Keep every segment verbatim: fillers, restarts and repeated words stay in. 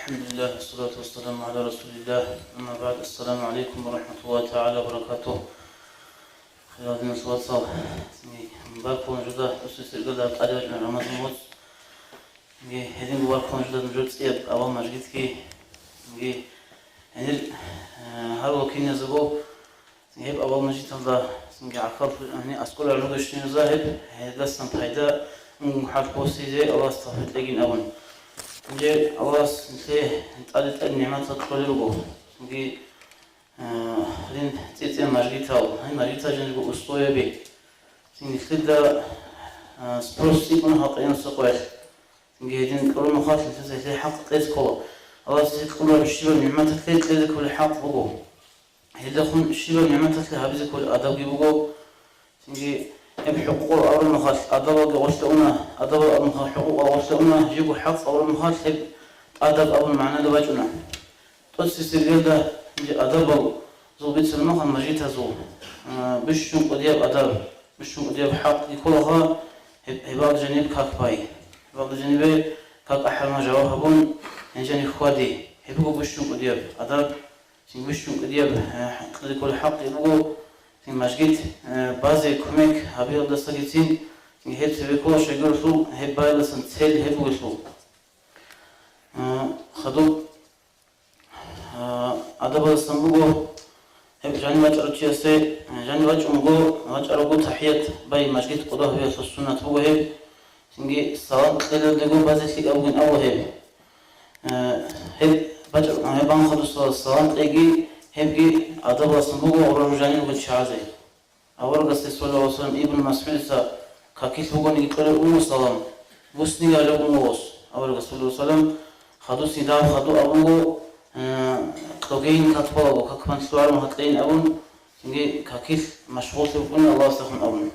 الحمد لله، والصلاة والسلام على رسول الله. أما بعد، السلام عليكم ورحمة الله تعالى وبركاته. Хириял диналъул вацал, цинги баркулун жуда, тӀоцебесеб иргаялда тӀаде вачӀуна Рамазан моцӀ. Цинги гьединго баркулун жуда нужер цӀияб авал мажгитги. Цинги гьенир, э, гьарулел киназего, цинги гьеб авал мажгиталда, цинги гӀахьаллъи, гьанир аскӀор гӀоло ругелщиназда гьеб, гьелдасан пайда, унго хӀалбосизе Аллагьас тавфикъ кьегин абун. Цинги Аллагьас нилъее тӀаде-тӀаде нигӀматал кьолел руго. Цинги Э, гьадин цӀе-цӀе мажгитал, гьай мажгитал жаниб условияби. Цин нилъеда, э, спрос цӀикӀкӀун халкъ гьениб къоялъ. Цинги гьедин кьураб мехалъ нилъеца гьелъие хӀакъ кьезе ккола. Аллагьас гьелъие кьураб щибаб нигӀматалъе кьезе кколеб хӀакъ буго. Гьелдехун щибаб нигӀматалъе гьабизе кколеб адабги буго. Цинги гьеб хӀукъукъал абураб мехалъ адабалги гъорлъе уна, адабал абураб мехалъ хӀукъукъал гъорлъе уна, жибго хӀакъ абураб мехалъ гьеб адаб абун магӀнаде бачӀуна. ТӀоцебесеб иргаялда адабал зул бицараб мехалъ мажгитазул, а, бищун кӀудияб адаб, бищун кӀудияб хӀакъги кколаха, гьеб-, гьебал жаниб как бай. Гьебал жанибе как ахӀарма жаваб гьабун, гьениб жаниб хьвади. Гьеб буго бищун кӀудияб адаб. Цин бищун кӀудияб, э, кьезе кколеб хӀакъги буго, цин мажгит, э, базе кумек гьабиялдасагицин, цин гьеб цебе ккола щайгурелъул, гьеб байялдасан цел гьеб бугелъул. Э, хадуб, э, адабаздасан буго, гьеб жанив вачӀарав чиясе, э, жанив вачӀунго, вачӀаравго тахӀият бай, мажгит къудо гьабиялъул суннат буго гьеб. Цинги салам кьелалдего базе лъикӀаб бугин абула гьеб. Э, гьеб бачӀа-, гьеб бан хадусала салам кьеги, гьебги адабаздасан буго гъурал ружанин гучагӀазе. Аварагасде, саллаллагьу гӀалайгьи ва саллам, Ибн МасгӀудица какилъ вугониги кьолеб уго салам, буссиниги гьарулеб уго гъос. Аварагас, саллаллагьу гӀалайгьи ва саллам, хадусин дагьаб хадув абун буго, э, кьогейин как балаго, как бан лъугӀарун гьатӀейин абун, цинги какилъ машгъуллъи букӀуна Аллагьасдехун абун.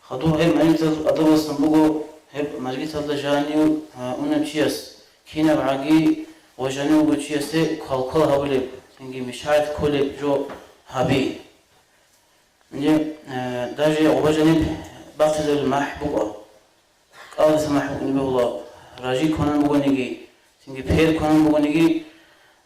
Хадуб гьеб мажгитал адабаздасан буго, гьеб мажгиталда жанив, а, унев чияс, кинаб гӀаги ва жанив вугев чиясе квалквал гьабулеб, цинги мешать кколеб жо гьаби. Гьанже, э, даже гъоба жаниб бахъизабулеб махӀ букӀа. КӀалдиса махӀ букӀине бегьула, ражи кванан бугониги, цинги пер кванан бугониги,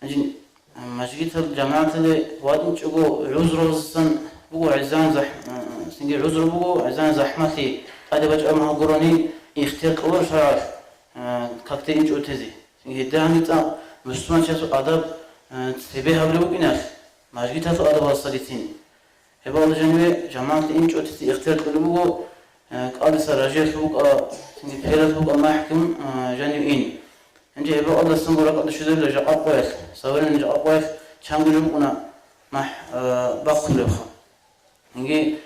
гьанже, а, мажгитал жамагӀаталде вачӀинчӀого гӀузралдасан буго гӀезегӀан захӀ-, а, цинги гӀузру буго гӀезегӀан захӀмалъи, тӀаде бачӀараб мехалъ гурони ихтияр кьоларо шаргӀалъ, а, какде инчӀого тезе. Цинги гьедин гьанже цӀакъ мусулманчиясул адаб, а, цебе гьабулеб букӀиналъ, мажгиталъул адабаздасагицин. Гьеб бакӀалда жаниве жамагӀаталде инчӀого тезе ихтияр кьолеб буго, э, кӀалдиса ражиялъул букӀа, цинги пералъул букӀа махӀги, э, жанив ин. Гьанже гьеб бакӀалдасанго ракӀалде щвезабила жакъа къоялъ, современный жакъа къоялъ чанго жо букӀуна махӀ, э, бахъулебха. Цинги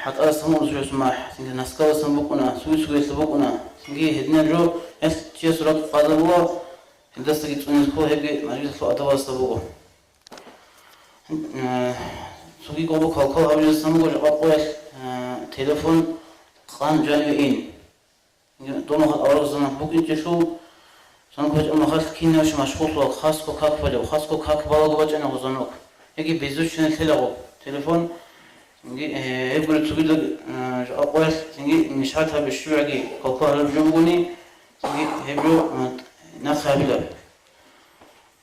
хӀатӀаздасан букӀуна цоясул махӀ, цинги носкалдасан букӀуна, цуги-цугиялъул букӀуна. Цинги гьединаб жо гьелъ чиясул ракӀ къазабула, гьелдасаги цӀунизе ккола, гьебги мажгиталъул адабаздаса буго. Э, цоги гъоба квалквал гьабулездасан буго жакъа къоялъ, э, телефон къан жаниве ин. Дона хал аварагасул заман букӀинчӀелъул, звонок бачӀа мехалъ кинав чи машгъуллъула, хасго как балев, хасго как балаго бачӀана гъо звонок. Яги беззвучный лъелаго телефон, цинги, э, гьеб гури цогидал, э, жакъа къоялъ цинги мешать гьабизе щибгӀаги квалквал гьарулеб жо бугони, цинги гьеб жо, э, нахъе гьабила.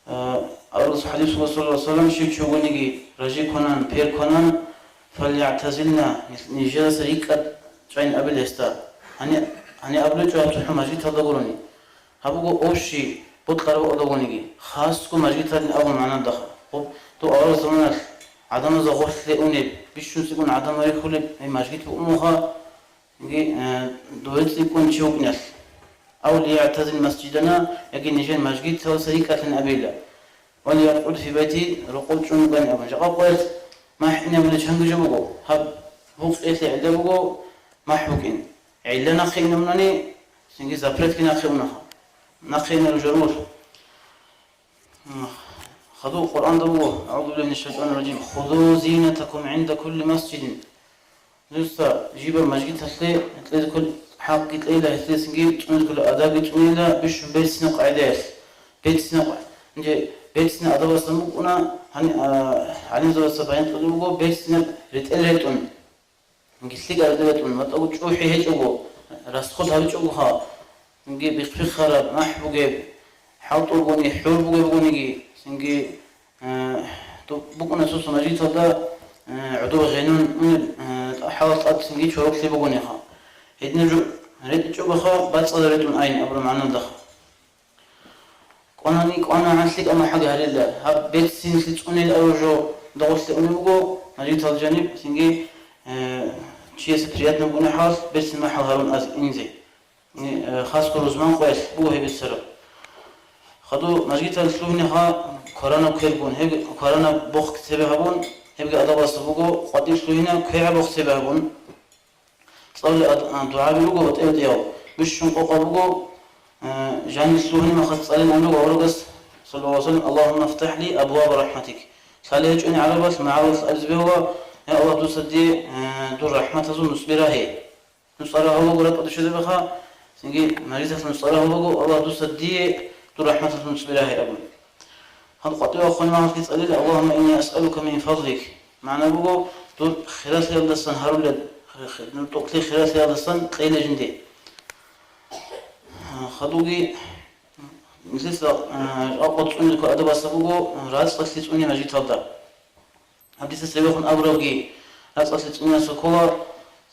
Э, аварагасул хӀадис буго, саллаллагьу гӀалайгьи ва саллам, щив чи вугониги ражи кванан, пер кванан, «фальягӀтазилна», нижедаса рикӀкӀад чӀвайин абила гьесда. Гьаниб, гьаниб абулеб гьечӀо гьаб цохӀо мажгиталда гурони. Гьаб буго общий, бокьараб бакӀалда вугониги, хасго мажгиталин абун магӀнадаха. Гьоб, доб аварагасул заманалъ гӀадамазда гъорлъе унеб, бищун цӀикӀкӀун гӀадамал рихьулеб гьеб мажгит букӀунха, цинги, э, дове цӀикӀкӀун чи вукӀиналъ. «Ав лиягӀтазил масжидана», яги нижер мажгиталдаса рикӀкӀалъин абила. «Ва лиякъуд фи байти», рокъов чӀун вугони абун. Жакъа къоялъ махӀ инабулел чанги жо буго. Гьаб букъиялъе гӀилла буго махӀ букӀин. ГӀилла нахъе инабуни, цинги запретги нахъе унаха. Нахъе инарун журмулъ. Хадуб Къуръанда буго, «АгӀузу биллагьи минаш шайтӀанир ражим, хузу зинатакум гӀинда кулли масжидин». Нужеца жиб мажгиталъе кьезе кколеб хӀакъги кьейила, гьесдасаги цӀунизе кколеб адабги цӀунейила, бищун берцинаб къагӀидаялъ. Берцинаб къа-, гьанже берцинаб адабаздасан букӀуна, гьани, а, гӀалимзабаца баян кьолеб буго, берцинаб ретӀел ретӀун. Гьанже лъикӀаб ретӀел ретӀун, матӀаго чӀухӀи гьечӀого, расход гьабичӀогоха, гьанже бихъ-бихъараб, махӀ бугеб, хӀалтӀулгуни, хӀур бугебгуниги, цинги, э, доб-, букӀуна цо-цо мажгиталда, э, гӀодоб гъенун унеб, э, хӀалалъ тӀад цинги чороклъи бугониха. Гьединаб жо ретӀичӀогоха, бацӀцӀадаб ретӀун айин абураб магӀналдаха. КӀванани кӀвана гьанлъи кӀама хӀаги гьарилла, гьаб берцинлъи цӀунел абураб жо дагъулъе унеб буго, мажгитал жаниб цинги, э, чиясе приятно бугони хӀалалъ берцин махӀал гьарун аз инзе. Э, хасго рузман къоялъ буго гьеб бицараб. Хадув мажгиталде лъугьинаха кваранаб квергун, гьеб кваранаб бохъ цебе гьабун, гьебги адабалъа буго, къватӀиб лъугьина квегӀаб бохъ цебе гьабун. ЦӀалулеб ад-, а, дугӀаби буго батӀи-батӀиял. Бищун къокъаб буго, э, жаниб лъугьине махалъ цӀалин абун буго аварагас, саллаллагьу гӀалайгьи ва саллам, «Аллагьумма афтахӀ ли абваба рахӀматик». Лъалеб гьечӀони гӀарабалъ магӀарулъ абизе бегьула: «Я Аллагь, дуца дие, э, дур рахӀматазул нуцӀби рагье». НуцӀа рагьулаго ракӀалде щвезабиха, цинги мажгиталъ нуцӀа рагьулаго, Аллагь, дуца дие дур рахӀматалъул нуцӀби рагье абун. Гьаб къватӀивахъун магьалъги цӀалила: «Аллагьумма инни асъалука мин фадлик». МагӀна буго, дур хиралъиялдасан гьарулеб, дур тӀокӀлъи хиралъиялдасан кьейила жинде. Хадуги, нилъеца, а, жакъа цӀунилго адабалъа буго, рацӀцӀалъи цӀуни мажгиталда. Гьаб дица цебехун абурабги рацӀцӀалъи цӀуниясул ккола,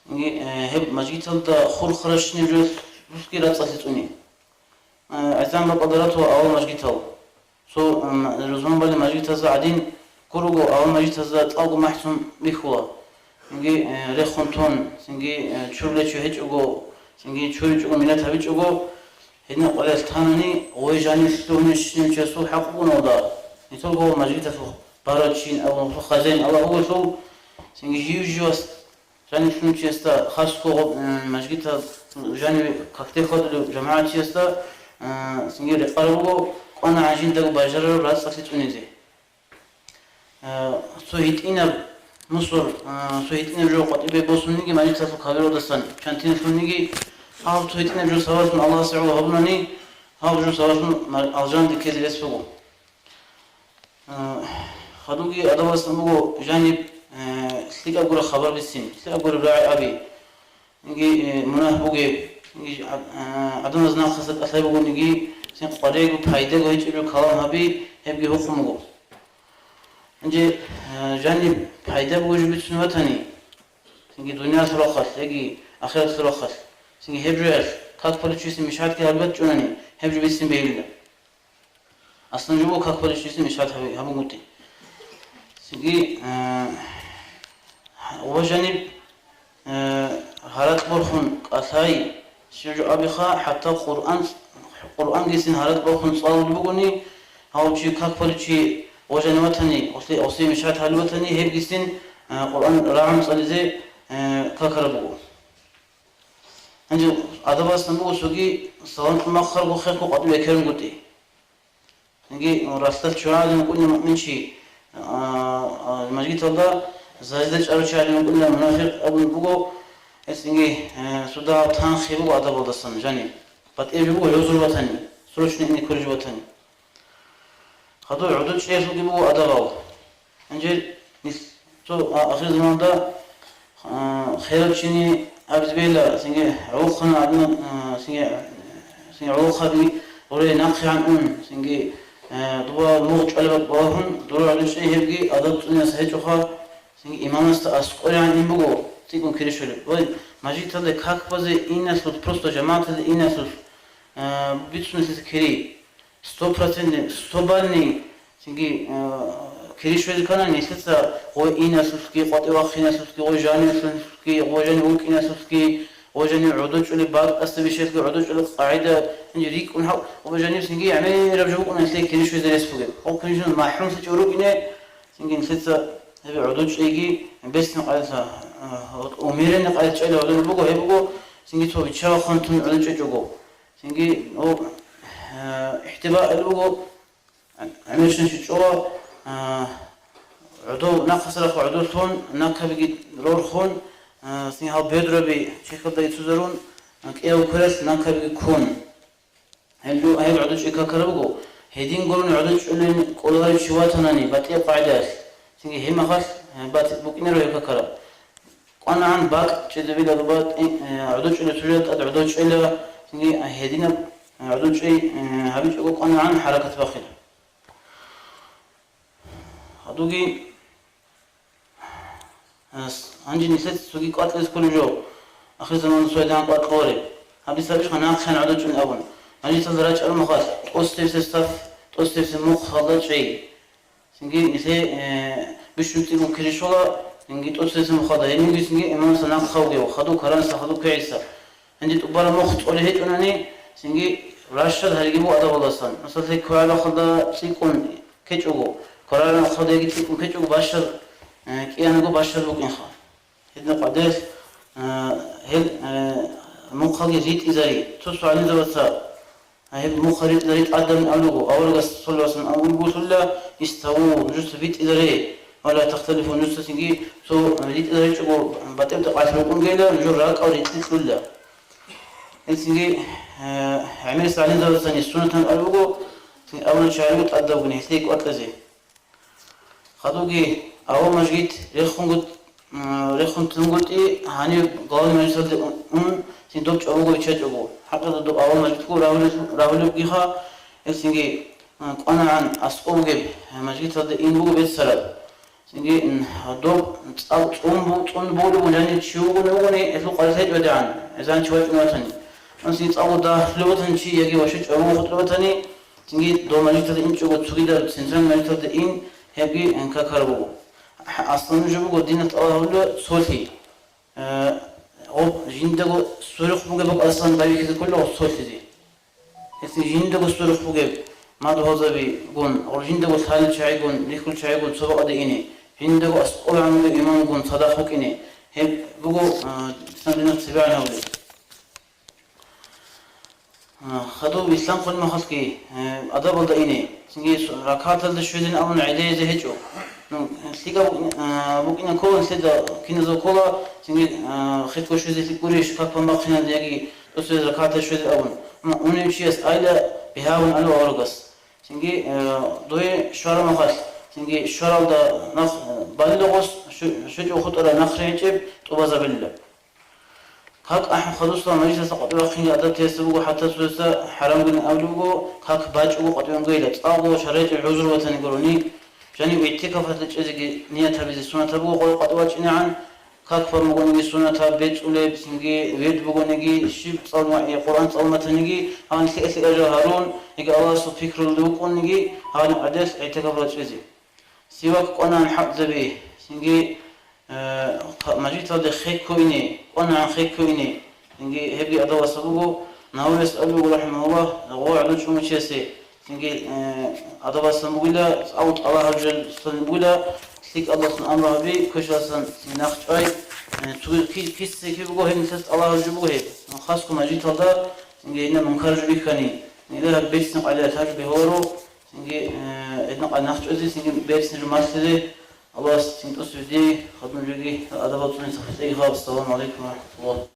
цинги, э, гьеб мажгиталда хурхаращинаб жолъги рацӀцӀалъи цӀуни. Э, гӀезегӀан бакӀалда ратула авал мажгитал. Цо, м, рузман балеб мажгитазда гӀадин гуруго, авал мажгитазда цӀалго махӀцун бихьула. Цинги, э, рехун тун, цинги, э, чурулев чи гьечӀого, цинги чуричӀого, минат гьабичӀого, гьединаб къварилъ танани, гъой жанив лъугьунев щинав чиясул хӀакъ бугоналда, нилъерго мажгиталъул барав чин абун, хазяин Аллагь вугелъул, цинги жив-живас жанив лъугьунев чиясда, хасго гъо-, м, мажгитал жаниве какде хьвадулев жамагӀатчиясда, а, цинги рекъараб буго, кӀванагӀан жиндаго бажарараб рацӀцӀалъи цӀунизе. Э, цо гьитӀинаб мусор, э, цо гьитӀинаб жо къватӀибе босунниги мажгиталъул кабиралдасан, чантиналъунниги, гьав цо гьитӀинаб жо сабаблъун Аллагьас гӀоло гьабунани, гьав жо сабаблъун ма-, алжанаде ккезе рес буго. Э, хадуги адабалъан буго жаниб, э, лъикӀаб гураб хабар бицин, лъикӀаб гураб рагӀи аби. Цинги, э, мунагь бугеб, цинги, а, а, гӀадамаз нахъаса кӀалъай бугониги, цин къваригу пайдаго гьечӀеб жо калам гьаби, гьебги гьукъун буго. Гьанже, э, жаниб пайда бугеб жо бицунеб батани, цинги дуниялалъул рахъалъ яги ахираталъул рахъалъ, цинги гьеб жоялъ как балев чиясе мешгьалъги гьабулеб бачӀунани, гьеб жо бицин бегьилила. Аслан жо буго как балев чиясе мешгьалъ гьаби-, гьабунгутӀи. Цинги, э, ва жаниб, э, гьаракь борхун кӀалъай, щиб жо абиха, хӀатта Къуръан, Къуръангицин гьаракь борхун цӀалулеб бугони, гьав чи как балев чи ва жанив ватани, гъуси, гъуси мешгьалъ гьалев ватани, гьебгицин, э, Къуръан рагӀун цӀализе, э, какараб буго. Гьанже адабалъан буго цоги салам кьун маххарго хехго къватӀибе ккерунгутӀи. Цинги ралъдалъ чугӀаги букӀуна муъминчи, а, а, мажгиталда зажда чӀарав чагӀаги букӀуна мунафикъ абун буго, гьес цинги, э, цо дагьаб танхи буго адабалдасан жаниб. БатӀияб жо буго гӀузру батани, срочно ине кколеб жо батани. Хадур гӀодов чӀеялъулги буго адабал. Гьанже нилъ-, цо, а, ахирзаманда, а, херав чини абизе бегьила, цинги гӀолохъанал гӀадин, а, цинги, цинги гӀолохъаби гъуре нахъегӀан ун, цинги, а, дуба мугъ чӀвалеб бакӀ балагьун, дур гӀодов чӀей гьебги адаб цӀунияс гьечӀоха, цинги имамасда аскӀорегӀан ин буго, цӀикӀкӀун кири щолеб. Ва мажгиталде как базе иналъулъ, просто жамагӀаталде иналъулъ, а, бицунелъица кири. Сто процентный, сто бальный, цинги, э, кири щвезе ккана нилъеца гъой иналъулъги, къватӀивахъиналъулъги, гъой жанивлъулъги, гъой жанив вукӀиналъулъги, гъой жанив гӀодов чӀолеб бакӀасда бищелъги гӀодов чӀолеб къагӀида, гьанже рикӀкӀун гьав, гъой жанив цинги гӀемераб жо букӀуна нилъее кири щвезе рес бугеб. Гъов кири щвезе махӀрумлъичӀев рукӀине, цинги нилъеца гьеб гӀодов чӀейги, бесни къайилъа, э, умеренный къайилъ чӀела гӀодов буго, гьеб буго, цинги цо бичча вахъун тун гӀодов чӀечӀого. Цинги, о, э, ихтибаъ ил буго, гӀемерщинчи чӀола, а, гӀодов, нахъаса рахъа гӀодов лъун, накабиги рорхун, а, цинги гьал бедраби чехьалда иццузарун, а, кӀияв квералъ накабиги ккун. Гьел жо-, гьел гӀодов чӀей какараб буго, гьедин гурони гӀодов чӀолин кӀоларев чи ватанани батӀияб къагӀидаялъ, цинги гьеб махалъ, а, бат-, букӀинаро гьеб какараб. КӀванагӀан бакӀ чӀезабила дуба, э, гӀодов чӀолев цо жоялда тӀад гӀодов чӀела, цинги гьединаб гӀодов чӀей, э, гьабичӀого кӀванагӀан хӀаракат бахъила. Гьадуги, э, с-, гьанже нилъеца цоги кӀвар кьезе кколеб жо, ахирзаман цоядан кӀвар кьолеб. Гьаб дица абищха нахъеян гӀодов чӀун абун. Гьанже цалда рачӀараб мехалъ, тӀоцебсеб саф, тӀоцебсеб мухъалда чӀей. Цинги нилъее, э, бищун цӀикӀкӀун кири щола, цинги тӀоцебесеб мухъалда, гьенивги цинги имамасда нахъа вугев, хадув квараниса, хадув квегӀиса. Гьанже тӀубараб мухъ цӀолей гьечӀонани, цинги ращад гьариги буго адабалдасан. Масала, квегӀаб махалда цӀикӀкӀун ккечӀого, кваранаб махалда яги цӀикӀкӀун ккечӀого бащад, э, кӀиянаго бащад букӀинха. Гьедин къватӀир, э, гьел, э, мухъалги ритӀизари, цо-цо гӀалимзабаца, гьеб мухъ ритӀизари тӀадаб абун абун буго, аварагас саллаллагьу гӀалайгьи ва саллам абун бугелъулла: «Иставу», нужеца битӀизаре, «ва ла тахталифу», нужеца цинги цо ритӀизаричӀого батӀи-батӀи къвалъ рукӀунгейилан, нужер ракӀал ритӀилъула. Гьелцинги, э, гӀемерисез гӀалимзабацани суннатан абун буго, цинги абуна чагӀи руго тӀадабгун гьелъие кӀвар кьезе. Хадуги, авал мажгит рехунгут-, м, рехун тунгутӀи, гьанив главный мажгиталде ун, ун, цин доб чӀобого виччачӀого. ХӀакъикъаталда доб авал мажгитго рагьулеб-, рагьулебгиха, гьелцинги, м, кӀванагӀан аскӀов бугеб мажгиталде ин буго беццараб. Цинги, м, доб цӀакъ цӀун бу-, цӀун бугеб жанив чи вугони, вугони, гьелъул къварилъи гьечӀодегӀан, гьезан чи вачӀун ватани. Ва цинги цӀакъго дагьлъулев ватани чи яги ващи чӀобого хутӀулев ватани, Цинги дов мажгиталде инчӀого цогидаб центральный мажгиталде ин, гьебги какараб буго. Аслан нуж буго динас тӀалаб гьабулеб цолъи. Э, гъоб жиндаго сверухъ бугеб бакӀалдасан байбихьизе ккола гъоб цолъизе. Гьелъин жиндаго сверухъ бугеб мадгьалзабигун, гъоб жиндаго лъалел чагӀигун, рихьулел чагӀигун цо бакӀалде ине, жиндаго аскӀовегӀан вугев имамгун цадахъ вукӀине, гьеб буго, э, ислам динас цебегӀан гьабулеб. А, хадуб ислам хъулмахалъги, э, адабалда ине, цинги су-, ракагӀаталда щвезин абун гӀедезе гьечӀо. Ну, лъикӀаб букӀ-, а, букӀина ккола, лъида киназда ккола, цинги, а, хитго щвезе лъикӀ гурищ, как бахъинан яги тӀоцебесеб ракагӀаталда щвезе абун. Амма унев чияс айла бигьа абун абула аварагас. Цинги, э, дое щвараб мехалъ, цинги щваралда нах, э, балугъос щу-, щвечӀого хутӀараб нахъригӀинчӀеб тӀубазабила. Как ахӀун хадусла мажлисалъа къватӀив вахъинги адаб тесаб буго, хӀатта цоясда хӀарамгун абулеб буго, как бачӀого къватӀив вангейилан, цӀакъго шаргӀалъ гӀузру батани гурони, жанив игӀтикафалъе чӀезеги ният гьабизе суннатаб буго къватӀив вачӀинегӀан, как бан бугониги суннатаб, бецӀулеб, цинги вирд бугониги, щиб цӀалма-, э, Къуръан цӀалматаниги, гьаниб лъикӀа-лъикӀа жо гьарун, яги Аллагьасул пикрулда вукӀуниги, гьаниб гӀадалъ игӀтикафалда чӀезе. Сивак кӀванагӀан хӀакъзаби, цинги Э, ка-, мажгиталде хекко ине, кӀванагӀан хекко ине. Цинги гьебги адабалдаса буго, Нававияс абулеб буго, рахӀимагьуллагь, гъо гӀодов чӀун вучиясе, цинги, э, адабалдасан бугила, цӀакъго тӀалаб гьабулеб жо бугила, лъикӀалдасан амру гьаби, квешлъалдасан цин нахъ чӀвай, э, цоги ки-, киса-киса буго гьеб, нилъеца тӀалаб гьабулеб жо буго гьеб. Хасго мажгиталда, цинги гьединаб мункар жо бихьани, нилъер гьаб берцин къайдаялъ гьаб жо бегьуларо, цинги, э, гьедин къай нахъ чӀвазе, цинги берцин жо малъизе, Аллагьас цин тӀоцебе дие, хадуб жоги, адабал цӀуниса хутӀеги хаб. Ассаламу гӀалайкум ва рахӀматуллагь.